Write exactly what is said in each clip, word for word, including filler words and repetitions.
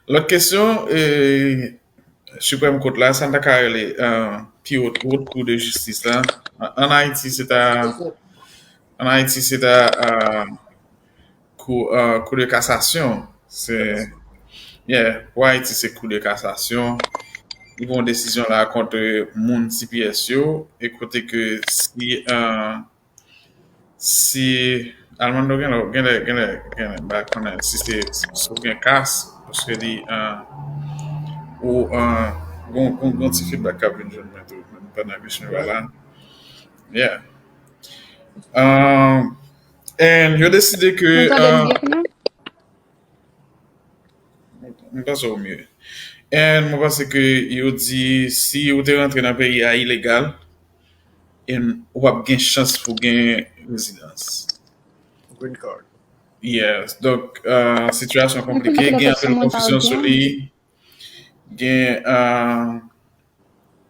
Lòt kesyon, e, Supreme Court la, sa n ta ka rele, e, pi wot, wot kou de jistis la. An, an Ayiti, se ta, an Ayiti, se ta, e, kou, e, kou de kasasyon. Se, yeah, pou Ayiti, se kou de kasasyon. Li pran desizyon la kont moun T P S yo, e kote ke si, e, si Armando gen lè, gen lè, gen lè, gen lè, m pa konnen si se, si w gen kas, paske li, e, ou, e, gon, gon, gon ti feedback k ap vin jwenn mwen tou, menm pandan ke Shmiva la. Yeah. E, and yo deside ke, Nou tande m e, byen, Fernand? M panse w mye. And mwen panse ke yo di si ou te rantre nan peyi a ilegal, and ou p ap gen chans pou gen rezidans. Green card. Yes. Donk, e, sitiyasyon konplike, gen anpil konfizyon sou li. Gen, e,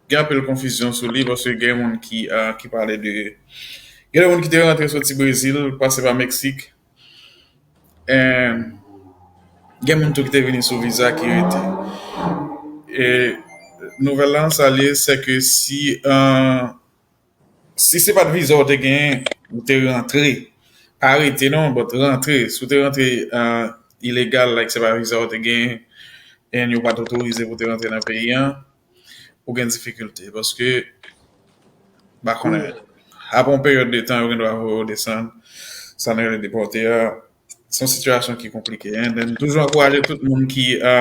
gen anpil konfizyon sou li, paske gen moun ki, e, ki pale de, gen moun ki te rantre soti Brezil, pase pa Meksik. And gen moun tou ki te vini sou viza ki rete. E nouvèl la, sa l ye, se ke si, e, si se pa t viza w te genyen, ou te rantre. Pa rete non, but rantre. Si w te rantre, e, ilegal, like se pa viza w te genyen, and yo pa t otorize pou w te rantre nan peyi an, ou gen difikilte. Paske, m pa konnen, apre yon peryòd de tan, yo gen dwa voye w desann, sa n rele depòte a. Se yon sitiyasyon ki konplike, hein. And then, m toujou ankouraje tout moun ki, e,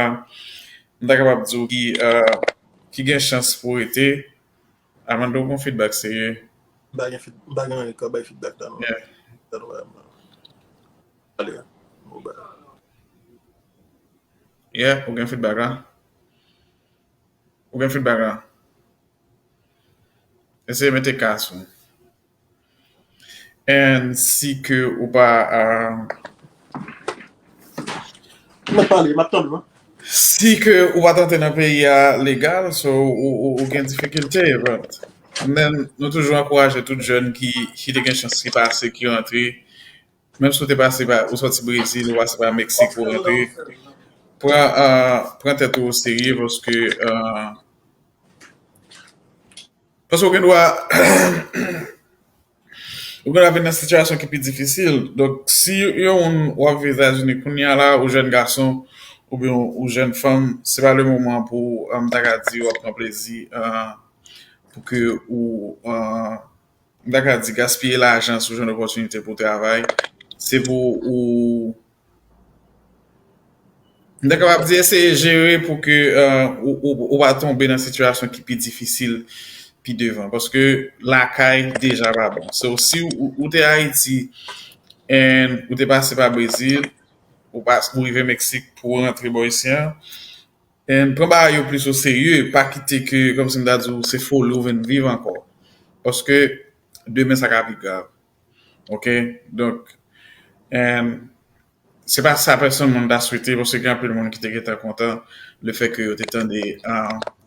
m ta kapab di w ki, e, ki gen chans pou rete. Armando, gon feedback serye. M pa gen feed-, m pa gen anyen k ap bay feedback la non. Yeah. Tèt wè m. Ale. Bon, bay. Yeah, ou gen feedback la? Ou gen feedback la? Eseye mete kas ou. And si ke ou pa, e, M ap pale, m ap tande w. Si ke ou pa t antre nan peyi a legal, so ou, ou, ou gen difikilte, but, and then, nou toujou ankouraje tout jèn ki, ki te gen chans ki pase, ki rantre, menm si ou te pase pa, ou soti Brezil, ou pase pa Meksik pou rantre, pran, e, pran tèt ou o serye, paske, e, paske ou gen dwa, ou gen dwa vin nan sitiyasyon ki pi difisil. Donk, si yon moun w ap viv Etazini kounye a la, ou jèn gason, oubyen ou jèn fanm, se pa le moman pou, e, m ta ka di, w ap pran plezi, e, pou ke ou, e, m ta ka di, gaspiye lajan sou jan opòtinite pou travay. Se pou ou, m ta kapab di eseye jere pou ke, e, ou, ou, ou pa tonbe nan sitiyasyon ki pi difisil pi devan. Paske lakay deja pa bon. So, si ou, ou te Ayiti, and ou te pase pa Brezil, ou pa, ou rive Meksik pou rantre bò isi a, and pran bagay yo plis o serye, pa kite ke, kòmsi m ta di w, se foli ou vin viv ankò. Paske demen sa ka pi grav. Ok? Donk, and se pa sa pèsonn moun ta swete, paske gen anpil moun ki te gentan kontan lefètke yo te tande, e,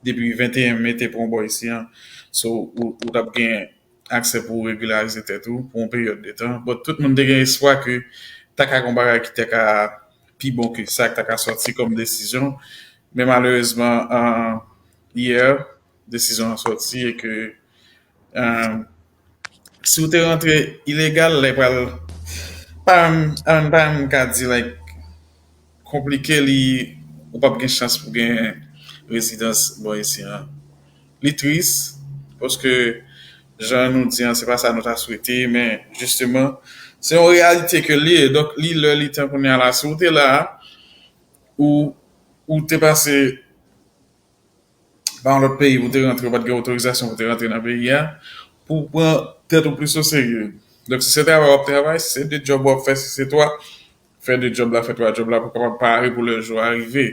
depi venteyen me te pran bò isi a. So, ou, ou t ap gen aksè pou w regilarize tèt ou pou yon peryòd de tan. But tout moun te gen espwa ke ta ka gen yon bagay ki ta ka pi bon ke sa, ki ta ka sòti kòm desizyon. Men malerezman, e, yè, desizyon an sòti e ke, e, si w te rantre ilegal, lè pral, pa m, pa m ka di, like, konplike li, ou p ap gen chans pou gen rezidans bò isi a. Li tris, paske jan nou di an, se pa sa nou ta swete, men jisteman, se yon reyalite ke li ye. Donk, li lè, li tan kounye a la, si w te la, ou, ou te pase pa yon lòt peyi pou te rantre, ou pa t gen otorizasyon pou te rantre nan peyi a, pou w pran tèt ou plis o serye. Donk, si se travay w ap travay, si se de djòb w ap fè, si se twa, fè de djòb la, fè twa djòb la, pou w kapab pare pou lè jou a rive.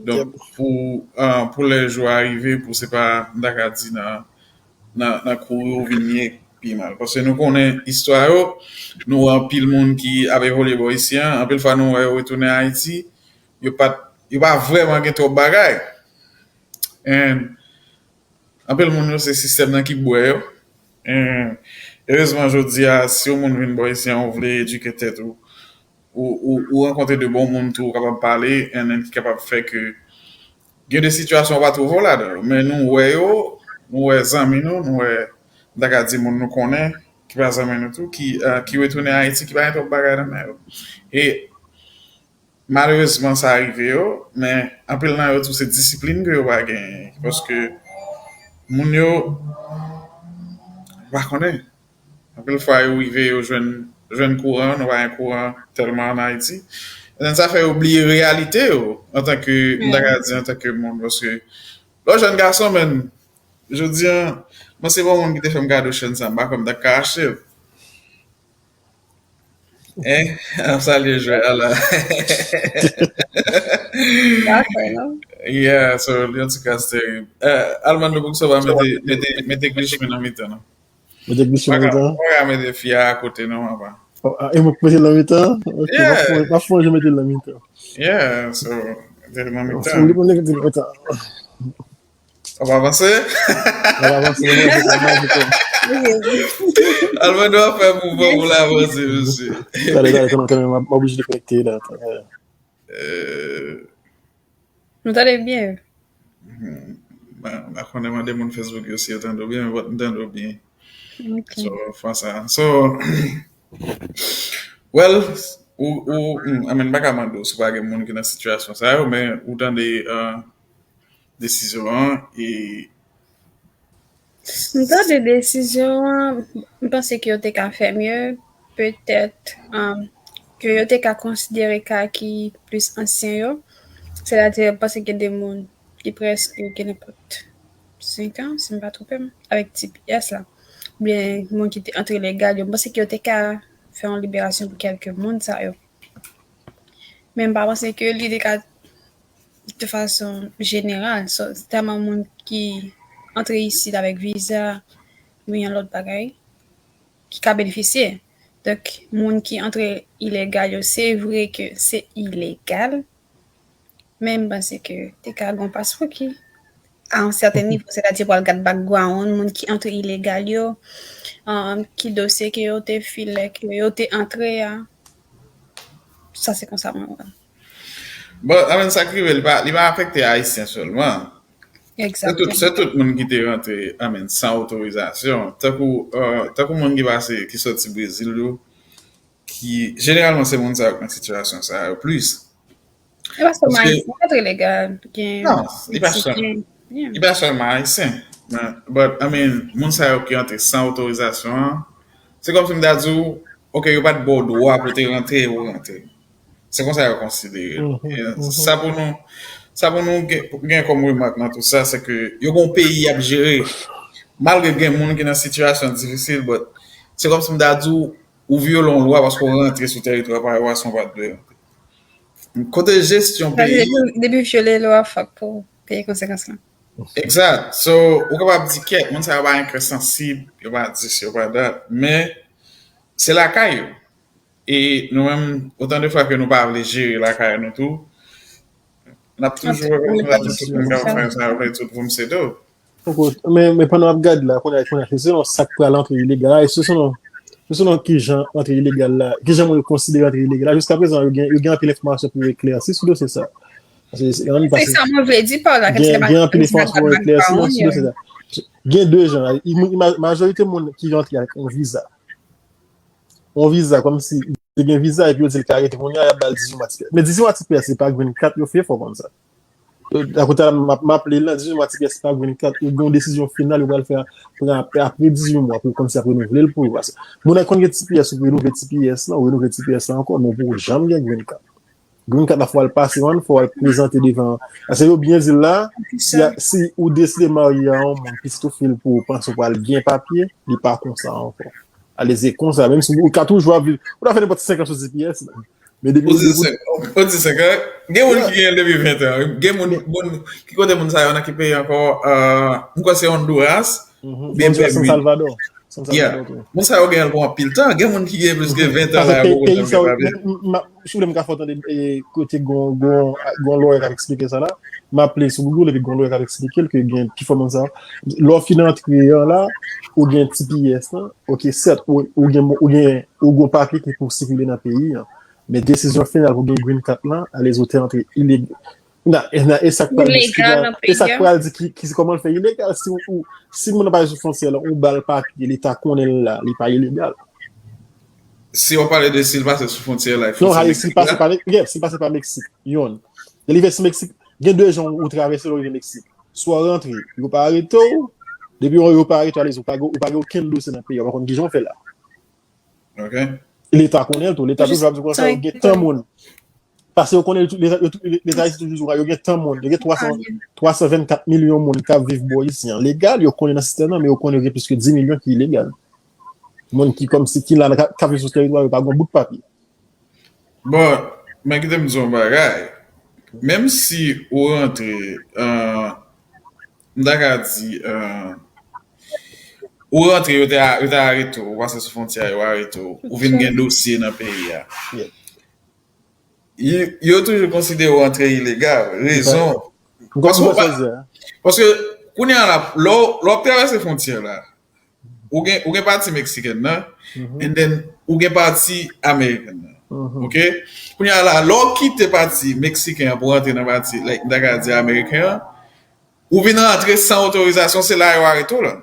Donk, pou, e, pou lè jou a rive, pou se pa, m ta ka di nan, nan, nan kouri ou vin ye pi mal. Paske nou konnen istwa yo, nou wè anpil moun ki ap evolye bò isi a, anpil fwa nou wè yo retounen Ayiti, yo pa t, yo pa vrèman gen twòp bagay. And anpil moun yo se sistèm nan ki bwè yo. And erezman, jodi a, si yon moun vin bò isi a, ou vle edike tèt ou, ou, ou, ou rankontre de bon moun tou, ou kapab pale, and then ki kapab fè ke gen de sitiyasyon ou pa twouve w ladan yo. Men nou wè yo, nou wè zanmi nou, nou wè, m ta ka di moun nou konnen, ki pa zanmi nou tou, ki, eh, ki retounen Ayiti, ki pa gen twòp bagay nan men yo. E malerezman, sa rive yo, men anpil nan yo tou se disiplin ke yo pa genyen. Paske moun yo pa konnen. Anpil fwa, yo rive, yo jwenn, jwenn kouran, nou pa gen kouran tèlman ann Ayiti. And then sa fè yo bliye reyalite yo, antanke, m ta ka di, antanke moun, paske lè w jèn gason, men, jodi a, mwen se bon moun ki te fè m kado chèn sa, m pa kwè m ta ka achte l. Hein? Ap salye jwè a la. Dakò, non? Yeah, so, li yon ti kras terib. Eh, Almando, poukisa w pa mete, mete, mete Glishmi nan mitan, non? Mete Glishmi nan mitan? Mwen ka mete fi a akote, non, apa. E mwen mete l nan mitan? Ok, m ap fè yon jan mete l nan mitan. Yeah, so, mete l nan mitan. Fò li mete l nan mitan. Ap avanse? Ap avanse, mwen manje kòm, manje kòm. Almando ap fè mouvman pou l avanse, mesye. Gade, gade, kanmenm, kanmenm, m oblije dekonekte la. Euh, Nou tande byen? hmm, mwen pa konnen mande moun Facebook yo si yo tande w byen, men m tande w byen. Ok. So, fwa sa. So, well, ou, ou, hmm, I mean, m pa ka mande w si w pa gen moun ki nan sitiyasyon sa yo, men ou tande, euh, desizyon an, e M tande desizyon an, m panse ke yo te ka fè mye, petèt, um, ke yo te ka konsidere ka ki plis ansyen yo. Sètadi, m panse gen de moun ki prèske gen nenpòt senk an, si m pa twonpe m, avèk T P S la. Oubyen moun ki te antre ilegal yo. M panse ke yo te ka fè yon liberasyon pou kèlke moun sa yo. Men m pa panse ke li te ka de fason jeneral, so, tèlman moun ki antre isit avèk viza, oubyen yon lòt bagay, ki ka benefisye. Donk, moun ki antre ilegal yo, se vre ke se ilegal, men m panse ke te ka gon paspò ki a yon sèten nivo, sètadi pral gad background, moun ki antre ilegal yo, um, ki dosye ke yo te file, ke yo te antre a. Sa se konsa mwen wè. Bon, I mean, sa k rive, li pa, li pa afekte Ayisyen sèlman. Se tout, Egzakteman. Se tout moun ki te rantre, I mean, san otorizasyon. Tankou, euh, tankou moun ki pase, ki soti Brezil yo, ki, jeneralman, se moun sa yo k nan sitiyasyon sa yo plis. E pa sèlman Paske Ayisyen, antre ilegal, gen Non, li pa sèl- Meksiken. Yeah. Li pa sèlman Ayisyen. Men, but, I mean, moun sa yo ki rantre san otorizasyon an, se kòmsi m ta di w, ok, yo pa t ba w dwa pou te rantre, ou rantre. Se konsa yo konsidere l. Mhm, E mhm. Sa pou nou, sa pou nou gen, gen kòm remak nan tout sa, se ke yo gen yon peyi y ap jere. Malgre gen moun ki nan sitiyasyon difisil, but se kòmsi m ta di w, ou vyole yon lwa paske w rantre sou tèritwa pa yo, paske w pa t dwe rantre. Kote jesyon Sa vle peyi, di, depi w vyole lwa, fòk pou w peye konsekans lan. Egzat. So, ou kapab di kèt, moun sa yo pa gen kè sansib, yo pa dis, yo pa dat. Men, se lakay yo. E nou menm, otan de fwa ke nou pa vle jere lakay nou tou, n ap toujou wè kòm si tout moun k ap fè sa yo vle tout voum se do. Poko, men, men pandan w ap gade la, kounye a, kounye a, se selon sa k pral antre ilegal la, e se selon, se selon kijan antre ilegal la, kijan moun yo konsidere antre ilegal la. Jiska prezan, yo gen, yo gen anpil enfòmasyon pou yo eklèsi sou dosye sa. Paske se, ann Se pase, sa mwen vle di pa w la, gen, gen anpil enfòmasyon pou yo eklèsi nan sou dosye sa. Gen de jan, i- i- majorite moun ki rantre avèk yon viza. Yon viza, kòmsi li gen viza epi yo di l ka rete kounye a, y ap ba l dizuit mwa T P S. Men dizuit mwa T P S, se pa green card yo fè, fò w konn sa. Akote a, m ap, m ap li l lan, dizuit mwa T P S se pa green card, ou gen yon desizyon final, yo pral fè pran apre, apre dizuit mwa, pou kòmsi ap renouvle l pou yo. Paske moun nan konn gen T P S, ou renouvle T P S lan, ou renouvle T P S lan ankò, men ou poko janm gen green card. Green card la, fò w al pase, man, fò w al prezante devan. Paske yo byen di l la, si, si ou deside marye a yon moun, pitit ou fè l pou ou panse ou pral gen papye, li pa konsa ankò. Alèz se konsa, menm si ou ka toujou ap viv, ou ta fè nenpòt senk an sou T P S, man. Men depi Ou di senk, ou di senk an, gen moun ki gen depi ven an. Gen moun, moun, ki kote moun sa yo nan ki peyi ankò, euh, m kwè se Honduras, oubyen Bermude. San Salvador. San Yeah. Salvador tou. Moun sa yo gen pou anpil tan. Gen moun ki gen plis ke ven an la, Paske yo poko peyi janm sa yo, gen papye. m- m- m- si w vle m ka fè w tande, e, kote gon, gon, gon lawyer k ap eksplike sa la, m ap li sou Google epi gon lawyer k ap eksplike l ke gen ki fòm sa. Lè w fin antre an la, ou gen T P S lan, ok, sèt, ou, ou gen, ou gen, ou gon papye ki pou sikile nan peyi an. Men desizyon final pou gen green card lan, alezi ou te antre ilegal. Nan, e nan, e sa k pral di ki Ilegal pral- nan e sa peyi k a. Pral di ki, ki kòman l fè ilegal si ou si moun nan pa sou fwontyè la, ou ba l papye, leta konnen l la, li pa ilegal. Si w pale de si l pase sou fwontyè la, il faut Non, se ale si l Meksik pase la. pa Meksik, si l pase pa Meksik, youn. Lè li vin sou Meksik, gen de jan ou travèse lè w rive Meksik. Swa w rantre, yo pa arete w, depi yo yo pa arete w, alezi, ou pa gen ou pa gen okenn dosye nan peyi a, ou pa konn kijan w fè la. Ok. Leta konnen l tou, leta toujou ap di konsa, yo gen tan moun. Paske yo konnen, leta, yo- leta isi toujou di, yo gen tan moun, yo gen twa san, twa san vennkat milyon moun k ap viv bò isi an. Legal, yo konnen nan sistèm nan, men yo konnen yo gen plis ke dis milyon ki ilegal. Moun ki kòmsi ki la, k ap- k ap viv sou teritwa, yo pa gen bout papye. Bon, men kite m di yon bagay. Menm si ou rantre, euh, m ta ka di, euh, ou rantre, yo te a- yo te arete w, ou pase sou fwontyè, yo arete w, ou vin gen dosye nan peyi a. Yeah. Yo, yo toujou konsidere w antre ilegal. Rezon. Mwen konn Paske sa w pa- w di a. Paske, kounye a la, lè w lè w ap travèse fwontyè la, ou gen, ou gen pati meksikèn nan, and then ou gen pati amerikèn nan. Ok? Kounye a la, lè w kite pati meksiken an pou rantre nan pati, like, m ta ka di ameriken an, ou vin rantre san otorizasyon, se la yo arete w la.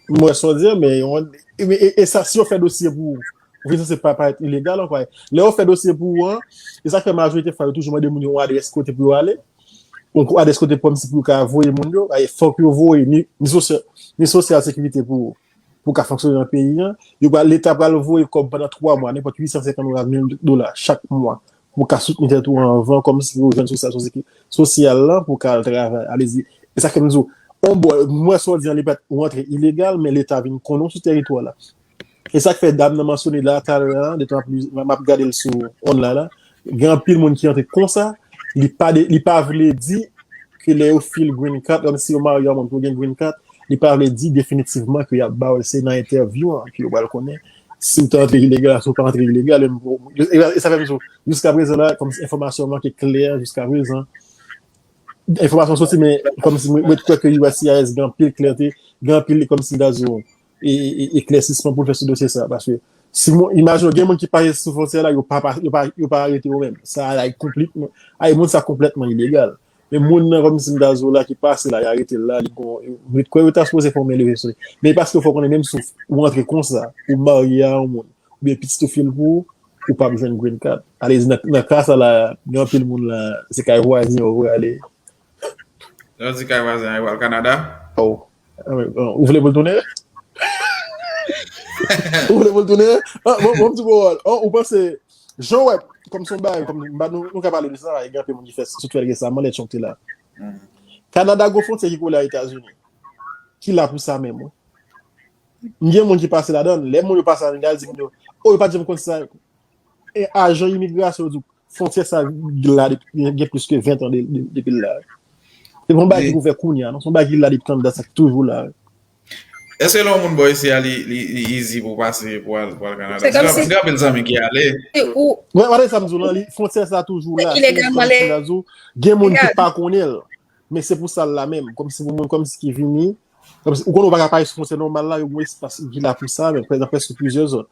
Mwen sa w di, men yon- e, e, e sa, si yo fè dosye pou ou, ou vin sanse pa parèt ilegal ankò. Lè yo fè dosye pou ou an, e sa k fè majorite fwa yo toujou mande moun yo yon adrès kote pou yo ale. Yon adrès kote kòmsi pou yo ka voye moun yo, e fòk yo voye ni, ni sosyal, ni sosyal sekirite pou, pou ka fonksyone nan peyi an. Yo pral, leta pral voye kòb pandan twa mwa, nenpòt uit san senkant dola, mil dola chak mwa, pou ka soutni tèt ou anvan, kòmsi pou yo jwenn sosyal, sosyal la, pou ka al travay. Alezi, e sa k fè m di w, on bò, mwen sa w di an, li pa t rantre ilegal, men leta vin konnen w sou teritwa la. E sa k fè dam nan mansyone la talè a, de tan plis, m ap gade l sou online la, gen anpil moun ki antre konsa, li pa de, li pa vle di ke lè yo fil green card, kòmsi yo marye a moun pou gen green card, li pa vle di definitivman ke y ap ba w l, se nan entèvyou an ke yo pral konnen si w te antre ilegal, si w pa antre ilegal. E, e, e sa fè m di w, jiska prezan la, kòmsi enfòmasyon an manke klè, jiska prezan, enfòmasyon soti, men kòmsi mwen, mwen kwè ke U S C I S gen anpil klète, gen anpil kòmsi gazo e, e, e, eklèsisman pou l fè sou dosye sa. Paske, si moun, imajine w, gen moun ki pase sou fwontyè la, yo pa, pa- yo pa, yo pa arete yo menm. Sa, like, konplètman, ay, moun sa konplètman ilegal. Men moun nan, kòmsi m ta di w la, ki pase la, y arete l la, li gon, mwen kwè yo ta sipoze fè yon men leve sou li. Men paske w fò konnen menm si w antre konsa, ou marye a yon moun, oubyen pitit ou fil pou ou, ou p ap jwenn green card. Alezi, nan, nan ka sa la, gen anpil moun la, se kay vwazen yo prale. Lè w di kay vwazen an, yo al Kanada. Oh. Ah, men, ah, ou vle pou l tounen? Ou vle pou l tounen? Ah, bon, bon, ti bon, ah, ou panse, jan w wè, kòm se yon bagay, kòm, m pa- nou, nou ka pale de sa, e gen anpil moun ki fè, sitou fè l resaman, lè Trump te la. Kanada gon fwontyè ki kole a Etazini. Ki la pou sa menm, wi. M gen moun ki pase ladan l, lè moun yo pase ladan l, y al di moun yo, oh, yo pa t janm konn sa. E ajan imigrasyon yo di, fwontyè sa la depi, gen plis ke ven tan de- de- depi l la. Se pa yon bagay ki ouvè kounye a, non. Se yon bagay ki la depi tandan sa, ki toujou la. Èske lè yon moun bò isi a, li, li, li easy pou pase, pou al, pou al Kanada? Se kòm si- M gen anpil zanmi ki ale. Se ou Mwen, mwen, sa m di w lan, li, fwontyè sa toujou la. Ilegalman, Kòmsi le- la di w, gen moun ki Legal. Pa konnen l. Men se pou sa l la menm. Kòmsi pou moun, kòmsi ki vini. Kòmsi, ou konnen ou pa ka pase sou fwontyè nòmal la, yo gon espas ki la pou sa, men nan prèske plizyè zòn.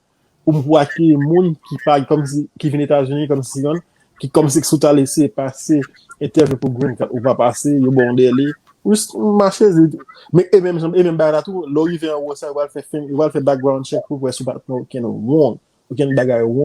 Ou pou akeyi moun ki pa, kòmsi, ki vin Etazini, kòmsi, yon, ki kòmsi si w ta lese pase entèvyou pou green card, ou pa pase, yo ba w dèle. Ou jis mache, men e menm, e menm bagay la tou, lè w rive anwo sa, yo pral fè fen, yo pral fè background check pou wè si w pa t nan okenn wrong, okenn bagay wrong.